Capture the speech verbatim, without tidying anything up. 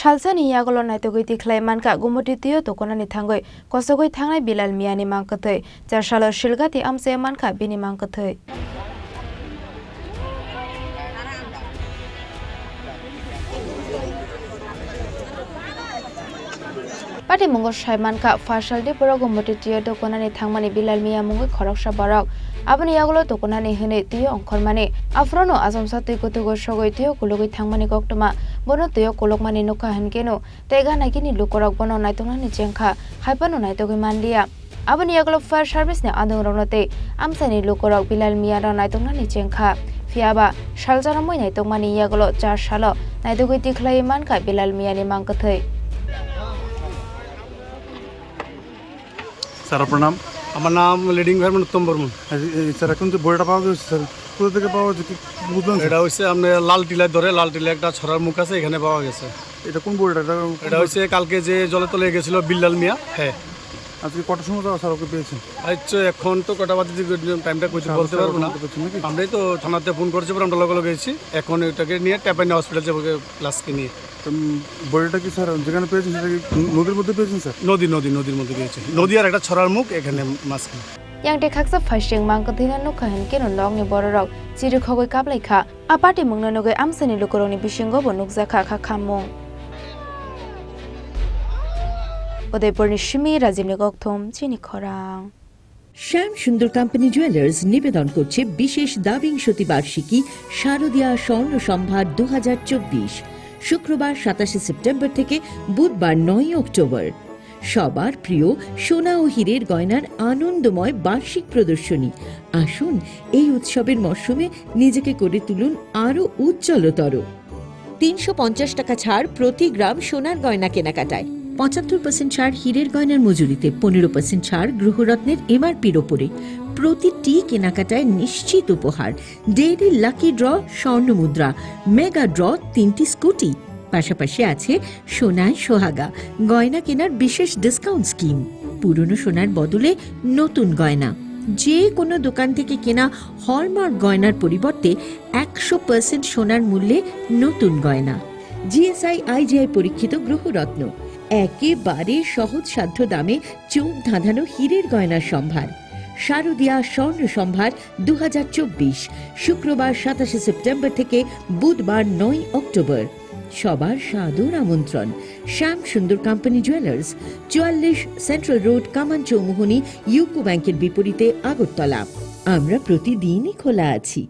Salsani yagulo naitugwi tikhlai mankha Gumoti twiyo tukunani thangwi kosogwi thangnai Bilal Miyani mang kwthwi. Char salo Silgati amchaya mankha bini mang kwthwi. Patimungo sai mankha, pha salni borok Gumoti twiyo tukunani thangmani Bilal Miya mungwi khoroksa borok. Aboni yagulo tukunani hwnwi twiyo ongkhormani. Aphuru no achomsa twi kutugo sogwi twiyo kulugwi thangmani koktwma. Bono twiyo kulukmani nukha hwnkhe no tei gana gini lukurok bono naituknani chengkha, hai phano naitugwi manliya. Aboni yagulo fire service ni adongrokno tei amchaini lukurok Bilal Miyano naituknani chengkha. Phiyaba salsa romwi naitukmani yagulo char salo naitugwi tikhlaiwi mankha Bilal Miyani mang kwthwi. Sir, আপনার নাম? আমার নাম leading fireman উত্তম বর্মন। এই, এই, স্যার, এখন যে বডিটা পাওয়া গেছে, স্যার, কোথা থেকে পাওয়া গেছে? কি বুঝলাম, স্যার? এটা হচ্ছে আপনার লাল টিলার ধরে, লাল টিলা একটা ছড়ার মুখ আছে, এখানে পাওয়া গেছে। এটা কোন বডিটা? এটা এটা হচ্ছে কালকে যে জলে তলে গেছিল বিল্লাল মিয়া। হ্যাঁ। আজকে কটার সময় তারা, স্যার, ওকে পেয়েছেন? আচ্ছা, এখন তো কটা বাজে, যে টাইমটা কইতে স্যার, বলতে স্যার, পারবো না। ওটা পেয়েছেন নাকি? আমরাই তো থানাতে ফোন করেছি, পরে আমরা লগে লগে গেছি। এখন ওটাকে নিয়ে ট্যাপাইনা হসপিটাল যাবো, লাশকে নিয়ে। উম, বডিটা কি, স্যার, যেখানে পেয়েছেন, সেটা কি নদীর মধ্যে পেয়েছেন, স্যার? নদী, নদী, নদীর মধ্যে পেয়েছে। নদী আর একটা ছড়ার মুখ, এখানে মাঝখানে। Yang tei khaksa phaising mang kwthwino nukha hwnkhe no nokni bororok chirikhogwi kaplaikha. A patimungno nugwi amchaini lukurokni bisingo bo nukjakha kha khammung. Udaipurni simi Rajibni kokthum chini khorang. শ্যাম সুন্দর কোম্পানি জুয়েলার্স নিবেদন করছে বিশেষ দ্বাবিংশতি বার্ষিকী শারদীয়া স্বর্ণ সম্ভার দু হাজার চব্বিশ, শুক্রবার সাতাশে সেপ্টেম্বর থেকে বুধবার নয়ই অক্টোবর। সবার প্রিয় সোনা ও হীরের গয়নার আনন্দময় বার্ষিক প্রদর্শনী। আসুন, এই উৎসবের মরশুমে নিজেকে করে তুলুন আরও উজ্জ্বলতর। তিনশো পঞ্চাশ টাকা ছাড় প্রতি গ্রাম সোনার গয়না কেনাকাটায়, পঁচাত্তর পার্সেন্ট ছাড় হীরের গয়নার মজুরিতে, পনেরো পার্সেন্ট ছাড় গৃহরত্নের এমআরপির ওপরে। প্রতিটি কেনাকাটায় নিশ্চিত উপহার, ডেইলি লাকি ড্র, স্বর্ণ মুদ্রা, মেগা ড্র, তিনটি স্কুটি। পাশাপাশি আছে সোনায় সোহাগা, গয়না কেনার বিশেষ ডিসকাউন্ট স্কিম। পুরনো সোনার বদলে নতুন গয়না। যে কোনো দোকান থেকে কেনা হলমার্ক গয়নার পরিবর্তে একশো পার্সেন্ট সোনার মূল্যে নতুন গয়না। জিএসআই আইজিআই পরীক্ষিত গ্রহরত্ন, একেবারে সহজসাধ্য দামে চোখ ধাঁধানো হীরের গয়নার সম্ভার। শারদীয়া স্বর্ণ সম্ভার দু হাজার চব্বিশ, শুক্রবার সাতাশে সেপ্টেম্বর থেকে বুধবার নয় অক্টোবর। সবার সাদর আমন্ত্রণ। শ্যাম সুন্দর কোম্পানি জুয়েলার্স, চুয়াল্লিশ সেন্ট্রাল রোড, কামান চৌমুহনী, ইউকো ব্যাংকের বিপরীতে, আগরতলা। আমরা প্রতিদিনই খোলা আছি।